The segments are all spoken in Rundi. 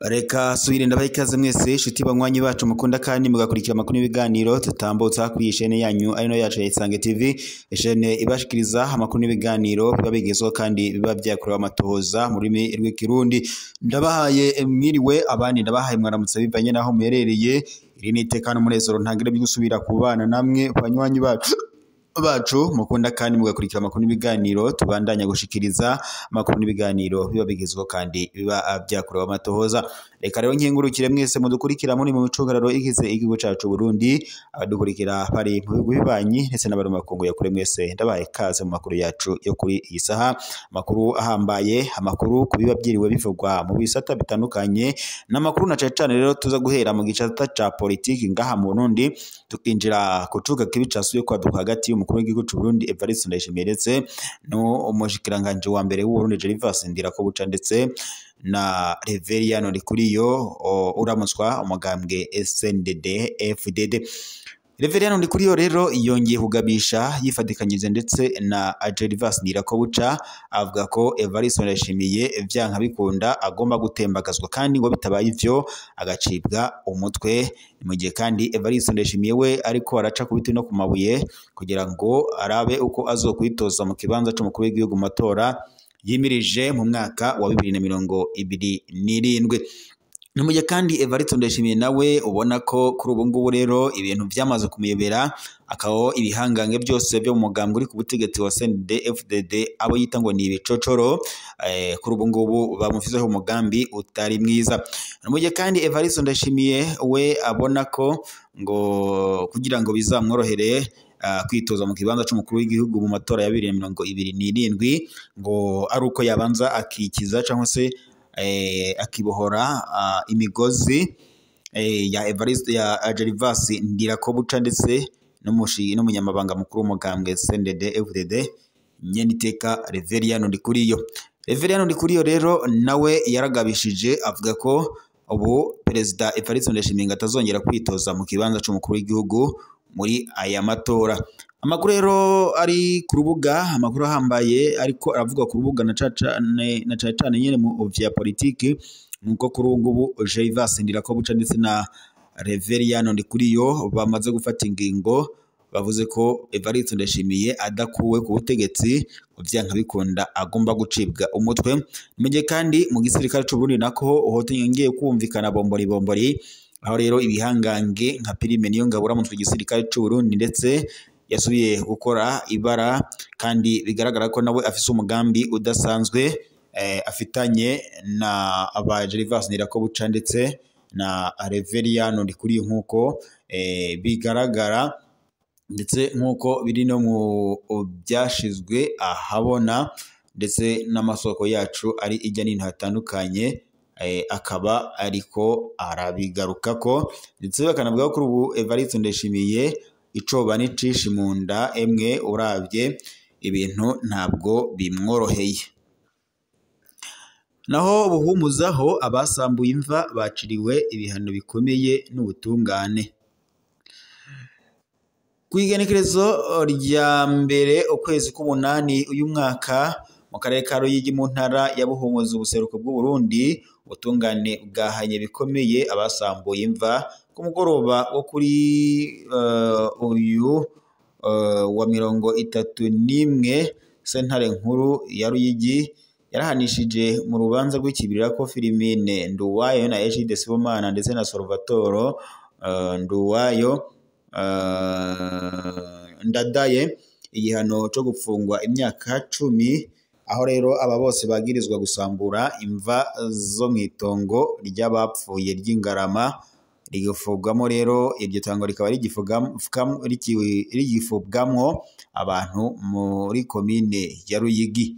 Reka subire ndabaha ikaze mwese inshuti banywanyi bacu mukunda kandi mugakurikira amakuru n'ibiganiro tutambutsa kuri iyi shene yanyu ari no yacu ya Isange TV, ishene ibashikiriza amakuru n'ibiganiro biba bigezweho kandi biba byakorewe amatohoza mu rurimi rw'ikirundi. Ndabahaye mwiriwe, abandi ndabahaye mwaramutse bivanye naho muherereye. Iri ni iteka n'umunezero ntangire byo gusubira kubana namwe banywanyi bacu mukunda kandi mugakurikira amakuru n'ibiganiro tubandanya gushikiriza amakuru n'ibiganiro biba bigezweho kandi biba byakorewe amatohoza. Reka rero nkengurukire mwese mudukurikira muri mu micungararo igize igihugu cacu Burundi, abadukurikira bari mu bihugu bibanyi ndetse n'abari mu makungu ya kure, mwese ndabaye kaze mu makuru yacu yo kuri iyi saha. Amakuru ahambaye, amakuru ku biba byiriwe bivugwa mu bisata bitandukanye, n'amakuru na cane cane rero tuza guhera mu gisata ca politiki ngaha mu Burundi, tukinjira ku cuka kibi casuye kwaduka hagati y'umukuru w'igihugu c'u Burundi Evariste Ndayishimiye ndetse n'umushikiranganji wa mbere w'u Burundi Gervais Ndirakobuca ndetse na Reverien Ndikuriyo uramutswa umugambwe SNDD FDD. Reverien Ndikuriyo rero yongeye kugabisha yifatikanyije ndetse na Gervais Ndirakobuca, avuga ko Evariste Ndayishimiye vyanka bikunda agomba gutembagazwa kandi ngo bitabaye ivyo agacibwa umutwe. Mu gihe kandi Evariste Ndayishimiye we ariko araca ku biti no ku mabuye kugira ngo arabe uko azokwitoza mu kibanza c'umukuru w'igihugu mu matora yimirije mu mwaka wa 2027. Ni mu gihe kandi Evariste Ndayishimiye nawe ubona ko kuri ubu ngubu rero ibintu vyamaze kumuyobera, akaba ibihangange byose byo mu mugambwe uri ku butegetsi wa CNDD FDD abo yita ngo ni ibicocoro, kuri ubu ngubu bamufizeho umugambi utari mwiza. Ni mu gihe kandi Evariste Ndayishimiye we abona ko ngo kugira ngo bizamworohere kwitoza mu kibanza c'umukuru w'igihugu mu matora ya 2027 ngo ari uko yabanza akikiza cyangwa se akibohora imigozi ya Evariste ya Gervais Ndirakobuca ndetse n'umunyamabanga mukuru w'umugambwe CNDD FDD Nyeniteka Reverien Ndikuriyo. Reverien Ndikuriyo rero nawe yaragabishije avuga ko ubu Perezida Evariste Ndayishimiye atazongera kwitoza mu kibanza c'umukuru w'igihugu muri aya matora. Amakuru rero ari ku rubuga, amakuru ahambaye ariko aravuga ku rubuga na cane cane nyene mu vya politiki, nuko kuri ubu ngubu Gervais Ndirakobuca ndetse na Reverien Ndikuriyo bamaze gufata ingingo, bavuze ko Evariste Ndayishimiye adakuwe ku butegetsi vyanka bikunda agomba gucibwa umutwe. Mu gihe kandi mu gisirikare c'u Burundi nako hotongeye kumvikana bombori bombori, aho rero ibihangange nka Prime Niyongabo uramutse igisirikare c'u Burundi ndetse yasubiye gukora ibara kandi bigaragara ko nawe afise umugambi udasanzwe afitanye na aba Gervais Ndirakobuca ndetse na Reverien Ndikuriyo nkuko bigaragara ndetse nkuko biri no mu byashizwe ahabona ndetse n'amasoko yacu ari ijya n'intu hatandukanye, akaba ariko arabigarukako ndetse bakanavuga ko kuri ubu Evariste Ndayishimiye icoba n'icishi mu nda emwe uravye ibintu ntabwo bimworoheye. Naho buhumuzaho abasambuye imva baciriwe ibihano bikomeye n'ubutungane. Ku igenekerezo rya mbere ukwezi k'umunani uyu mwaka mu karere ka Ruyigi mu ntara ya Buhumuza ubuseruko bw'u Burundi, ubutungane bwahanye bikomeye abasambuye imva ku mugoroba wo kuri uyu wa 31 sentare nkuru ya Ruyigi yarahanishije mu rubanza rw'ikibirira ko Filimine Nduwayo na Egide Sibomana ndetse na Salvatore Nduwayo Ndadaye igihano cyo gupfungwa imyaka 10, aho rero aba bose bagirizwa gusambura imva zo mu itongo ry'abapfuye ry'Ingarama rigifubwamo. Rero iryo tango rikaba rigifubwamwo abantu muri komine ya Ruyigi.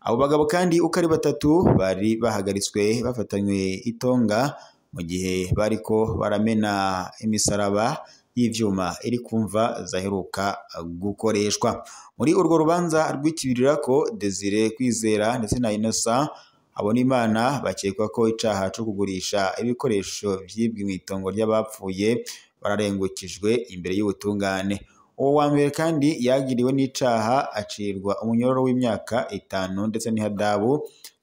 Abo bagabo kandi uko ari batatu bari bahagaritswe bafatanywe itonga mu gihe bariko baramena imisaraba y'ivyuma iri kumva zaheruka gukoreshwa. Muri urwo rubanza rw'ikibirirako Desire Kwizera ndetse na Innocent Habonimana bakekwa ko icaha co kugurisha ibikoresho vyibwe mw'itongo ry'abapfuye bararengukijwe imbere y'ubutungane. Uwo wa mbere kandi yagiriwe n'icaha acirwa umunyororo w'imyaka 5 ndetse n'ihadabu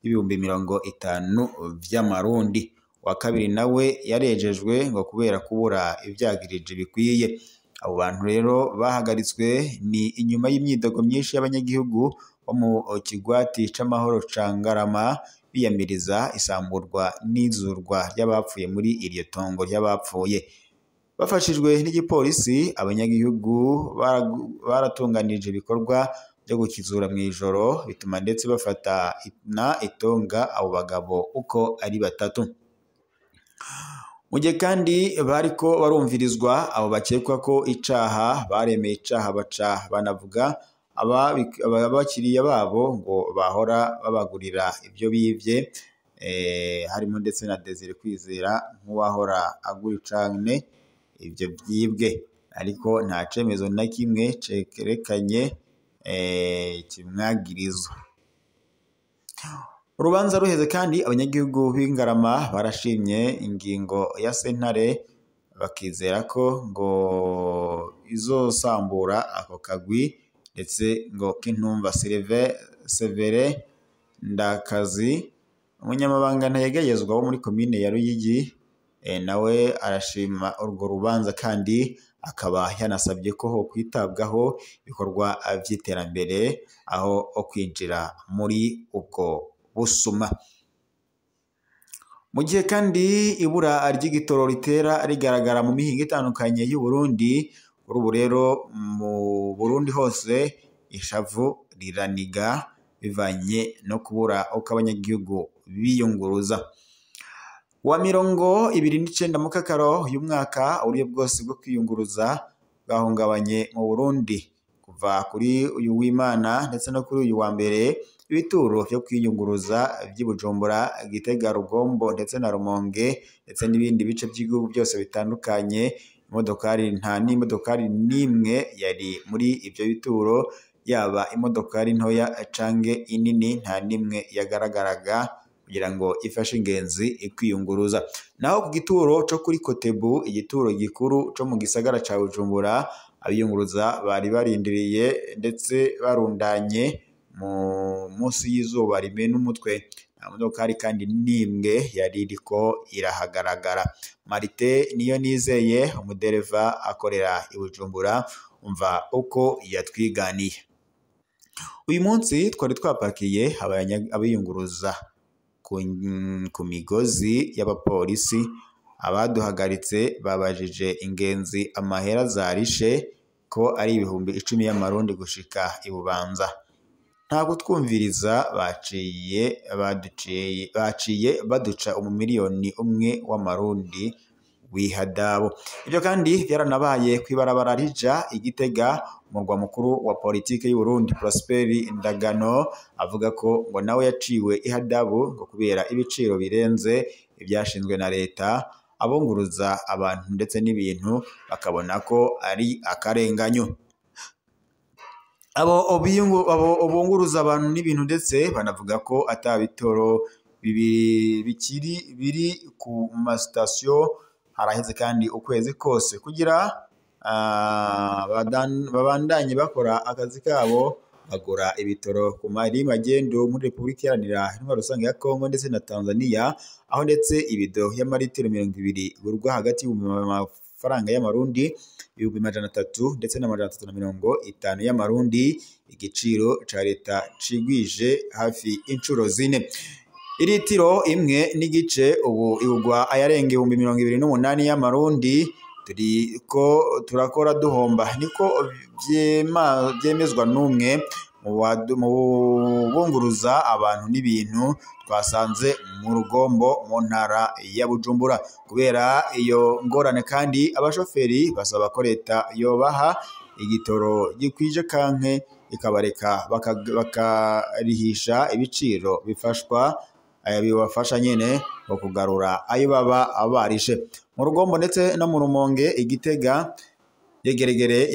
y'ibihumbi 50 vy'amarundi. Wa kabiri nawe yarejejwe ngo kubera kubura ivyagirije bikwiye. Abo bantu rero bahagaritswe ni inyuma y'imyidogo myinshi y'abanyagihugu bo mu kigwati c'amahoro ca Ngarama biyamiriza isamburwa n'izurwa ry'abapfuye muri iryo tongo ry'abapfuye. Bafashijwe n'igipolisi, abanyagihugu baratunganije ibikorwa byo gukizura mw'ijoro, bituma ndetse bafata na itonga abo bagabo uko ari batatu. Mu gihe kandi bariko barumvirizwa, abo bakekwa ko icaha baremeye icaha baca banavuga abakiriya babo ngo bahora babagurira ibyo bivye, harimo ndetse na Desire Kwizera nk'uwahora agura cane ivyo vyibwe, ariko nta cemezo na kimwe cerekanye kimwagirizwa. Urubanza ruheze kandi abanyagihugu b'Ingarama barashimye ingingo ya sentare, bakizera ko ngo izosambura ako kagwi, ndetse ngo Kintumva Severe Ndakazi, umunyamabanga ntayegayezwa wo muri komine ya Ruyigi, nawe arashima urwo rubanza kandi akaba yanasabye ko ho kwitabwaho ibikorwa vy'iterambere aho kwinjira muri ubwo busuma. Mu gihe kandi ibura ry'igitoro ritera rigaragara mu mihingo itandukanye y'u Burundi, kuri ubu rero mu Burundi hose ishavu riraniga bivanye no kubura uko abanyagihugu biyunguruza. Wa 29 Mukakaro uyu mwaka, uburyo bwose bwo kwiyunguruza bwahungabanye mu Burundi. Kuva kuri uyu w'Imana ndetse no kuri uyu wa mbere, ibituro vyo kwiyunguruza vy'i Bujumbura, Gitega, Rugombo ndetse na Rumonge ndetse n'ibindi bice by'igihugu byose bitandukanye, imodokari nta n'imodokari n'imwe yari muri ivyo bituro, yaba imodokari ntoya canke inini, nta n'imwe yagaragaraga kugira ngo ifashe ingenzi kwiyunguruza. Naho ku gituro co kuri Kotebu, igituro gikuru co mu gisagara ca Bujumbura, abiyunguruza bari barindiriye ndetse barundanye mu munsi y'izuba rimena umutwe. Nta modokari kandi n'imwe yari iriko irahagaragara. Marite niyo nizeye, umudereva akorera i Bujumbura, umva uko yatwiganiye. Uyu munsi twari twapakiye abiyunguruza ku migozi y'abapolisi. Abaduhagaritse babajije ingenzi amahera zarishe ko ari 10,000 y'amarundi gushika i Bubanza. Nta kutwumviriza, baciye baduca 1,000,000 w'amarundi w'ihadabu. Ivyo kandi vyaranabaye kw'ibarabara rija i Gitega, umurwa mukuru wa politike y'u Burundi. Prosper Ndagano avuga ko ngo nawe yaciwe ihadabu ngo kubera ibiciro birenze ivyashinzwe na leta, abunguruza abantu ndetse n'ibintu bakabona ko ari akarenganyo. Abo bunguruza abantu n'ibintu ndetse banavuga ko ata bitoro bikiri biri ku masitasiyo. Haraheze kandi ukwezi kose kugira babandanye bakora akazi kabo, bagura ibitoro ku mari magendo muri Repubulika Iharanira Intwaro Rusange ya Kongo ndetse na Tanzania, aho ndetse ibido y'amaritiro 20 igurwa hagati y'amafaranga y'amarundi 300,000 ndetse na 350 y'amarundi, igiciro ca leta cigwije hafi incuro 4. Iritiro 1.5 ubu igurwa ayarenga 28,000 y'amarundi. Turiko turakora duhomba, niko vyemezwa n'umwe mu bunguruza abantu n'ibintu twasanze mu Rugombo mu ntara ya Bujumbura. Kubera iyo ngorane kandi abashoferi basaba ko leta yobaha igitoro gikwije kanke ikabareka bakarihisha ibiciro bifashwa bibafasha nyene mu kugarura ayo baba barishe. Mu Rugombo ndetse no mu Rumonge, Igitega, Yegeregere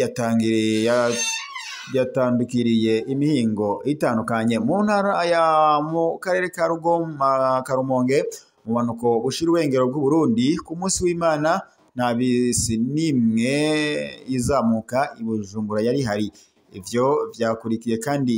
yatandukiriye imihingo itandukanye mu ntara ya mu karere ka Rugombo ka Rumonge mu bumanuko bushira urwengero bw'u Burundi. Ku munsi w'Imana nta bisi nimwe izamuka i Bujumbura yari hari. Ivyo vyakurikiye kandi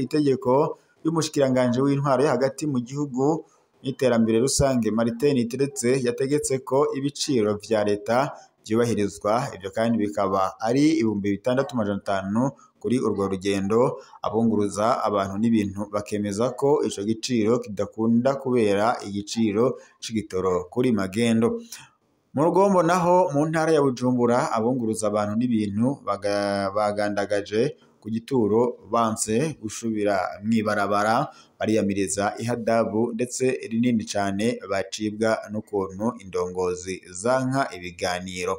itegeko y'umushikiranganje w'intwaro yo hagati mu gihugu n'iterambere rusange Martin Iteretse yategetse ko ibiciro vya leta vyubahirizwa, ivyo kandi bikaba ari 6500 kuri urwo rugendo. Abunguruza abantu n'ibintu bakemeza ko ico giciro kidakunda kubera igiciro c'igitoro kuri magendo. Mu Rugombo naho mu ntara ya Bujumbura, abunguruza abantu n'ibintu bagandagaje ku gituro banse gusubira mw'ibarabara, bariyamiriza ihadabu ndetse rinini cane bacibwa n'ukuntu indongozi zanka ibiganiro.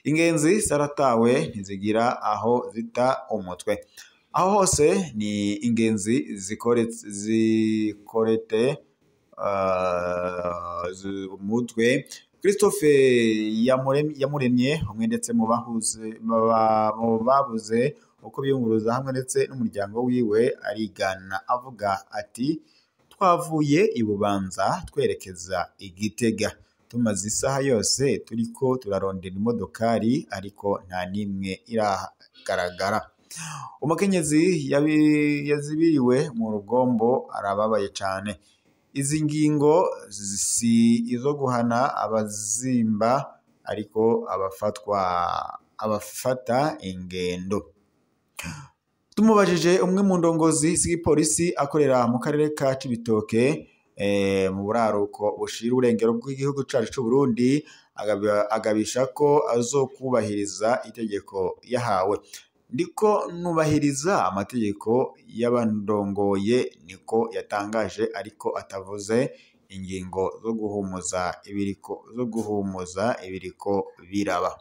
Ingenzi zaratawe ntizigira aho zita umutwe. Aho hose ni ingenzi zikorete umutwe. Christophe Yamuremye umwe ndetse mu babuze uko biyunguruza hamwe ndetse n'umuryango wiwe arigana avuga ati: twavuye i Bubanza twerekeza i Gitega, tumaze isaha yose turiko turarondera imodokari ariko nta nimwe iragaragara. Umukenyezi yazibiriwe mu Rugombo arababaye cane. Izi ngingo si izo guhana abazimba ariko abafata ingendo. Tumubajije umwe mu ndongozi z'igipolisi akorera mu karere ka Cibitoke mu buraruko bushira uburengero bw'igihugu cacu c'u Burundi, agabisha ko azokubahiriza itegeko yahawe. Ndiko nubahiriza amategeko y'abandongoye, niko yatangaje, ariko atavuze ingingo zo guhumuza ibiriko biraba.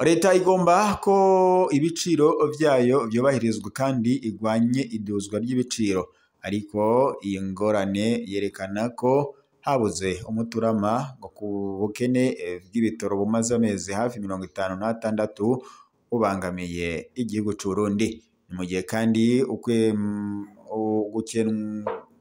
Leta igomba ko ibiciro vyayo vyubahirizwa kandi igwanye iduzwa ry'ibiciro, ariko iyi ngorane yerekana ko habuze umuturama ngo ku bukene bw'ibitoro bumaze amezi hafi 56 bubangamiye igihugu c'u Burundi. Ni mu gihe kandi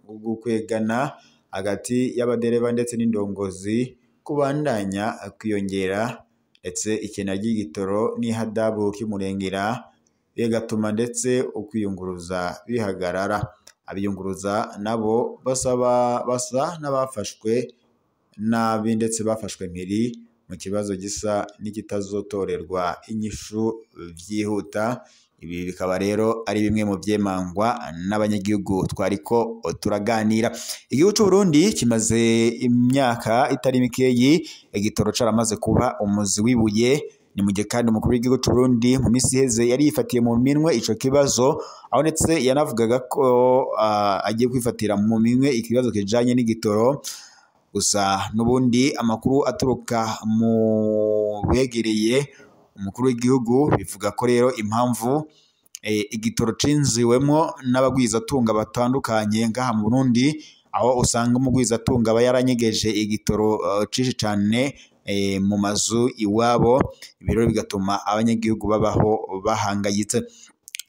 ukwegana hagati y'abadereva ndetse n'indongozi kubandanya kwiyongera, ndetse ikena ry'igitoro n'ihadabu ry'umurengera bigatuma ndetse ukwiyunguruza bihagarara. Abiyunguruza nabo basa n'abafashwe nabi ndetse bafashwe mpiri mu kibazo gisa n'ikitazotorerwa inyishu vyihuta. Ibi bikaba rero ari bimwe mu vyemangwa n'abanyagihugu twariko turaganira. Igihugu c'u Burundi kimaze imyaka itari mikeyi igitoro caramaze kuba umuzi w'ibuye. Ni mu gihe kandi umukuru w'igihugu c'u Burundi mu misi iheze yari yifatiye mu minwe ico kibazo, aho ndetse yanavugaga ko agiye kwifatira mu minwe ikibazo kijanye n'igitoro. Gusa n'ubundi amakuru aturuka mu begereye umukuru w'igihugu bivuga ko rero impamvu igitoro cinziwemwo n'abagwizatunga batandukanye ngaha mu Burundi, aho usanga umugwizatunga aba yaranyegeje igitoro cinshi cane mu mazu iwabo, ibiro bigatuma abanyagihugu babaho bahangayitse.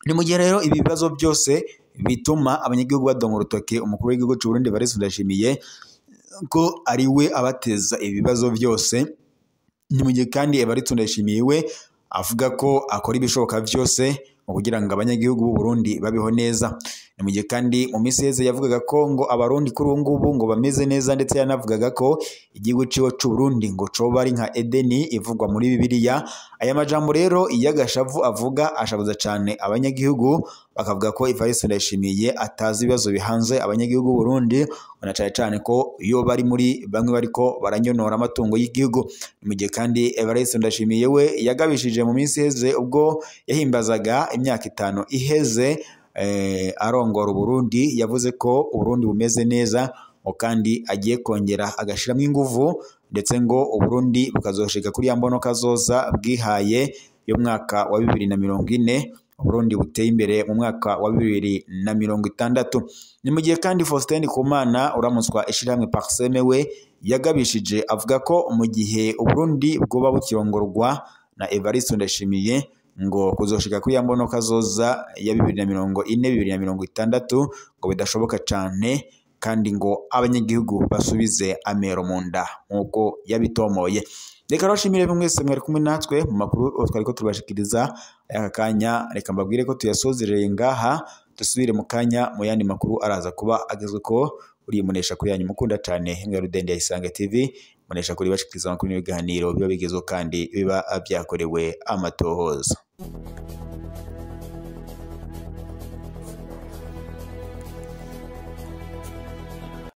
Ni mu gihe rero ibi bibazo byose bituma abanyagihugu badonga urutoke umukuru w'igihugu c'u Burundi Evariste Ndayishimiye ko ari we abateza ibibazo byose. Ni mu gihe kandi Evariste Ndayishimiye we avuga ko akora ibishoboka byose mu kugira ngo abanyagihugu b'u Burundi babeho neza. Ni mu gihe kandi mu minsi iheze yavugaga ko ngo abarundi kuri ubu ngubu ngo bameze neza, ndetse yanavugaga ko igihugu ciwe c'u Burundi ngo coba ari nka Edeni ivugwa muri Bibiliya. Aya majambo rero iyo agashavu avuga ashabuza cane abanyagihugu, bakavuga ko Evariste Ndayishimiye atazi ibibazo bihanze abanyagihugu b'u Burundi, na cane cane ko iyo bari muri bamwe bariko baranyonora amatungo y'igihugu. Ni mu gihe kandi Evariste Ndayishimiye we yagabishije mu minsi iheze ubwo yahimbazaga imyaka 5 iheze arongora Burundi, yavuze ko Uburundi bumeze neza kandi agiye kongera agashiramo inguvu, ndetse ngo Uburundi bukazoshika kuri ya mbono kazoza bwihaye y'umwaka wa 2040, Uburundi buteye imbere mu mwaka wa 2060. Ni mu gihe kandi Faustin Ndikumana uramutswa ishirahamwe Parseme we yagabishije avuga ko mu gihe Uburundi bwoba bukirongorwa na Evariste Ndayishimiye ngo kuzoshika kuri ya mbono kazoza ya 2040 2060 ngo bidashoboka cane, kandi ngo abanyagihugu basubize amero mu nda nk'uko yabitomoye. Reka rero nshimire mwese mwari kumwe natwe mu makuru twariko turabashikiriza aka kanya. Reka mbabwire ko tuyasozereye ngaha, dusubire mu kanya mu yandi makuru araza kuba agezwe ko uri munesha kuri yanyu mukunda cyane imwe Rudende ya Isange TV, munesha kuri bashikiriza amakuru n'ibiganiro biba bigezweho kandi biba byakorewe amatohoza.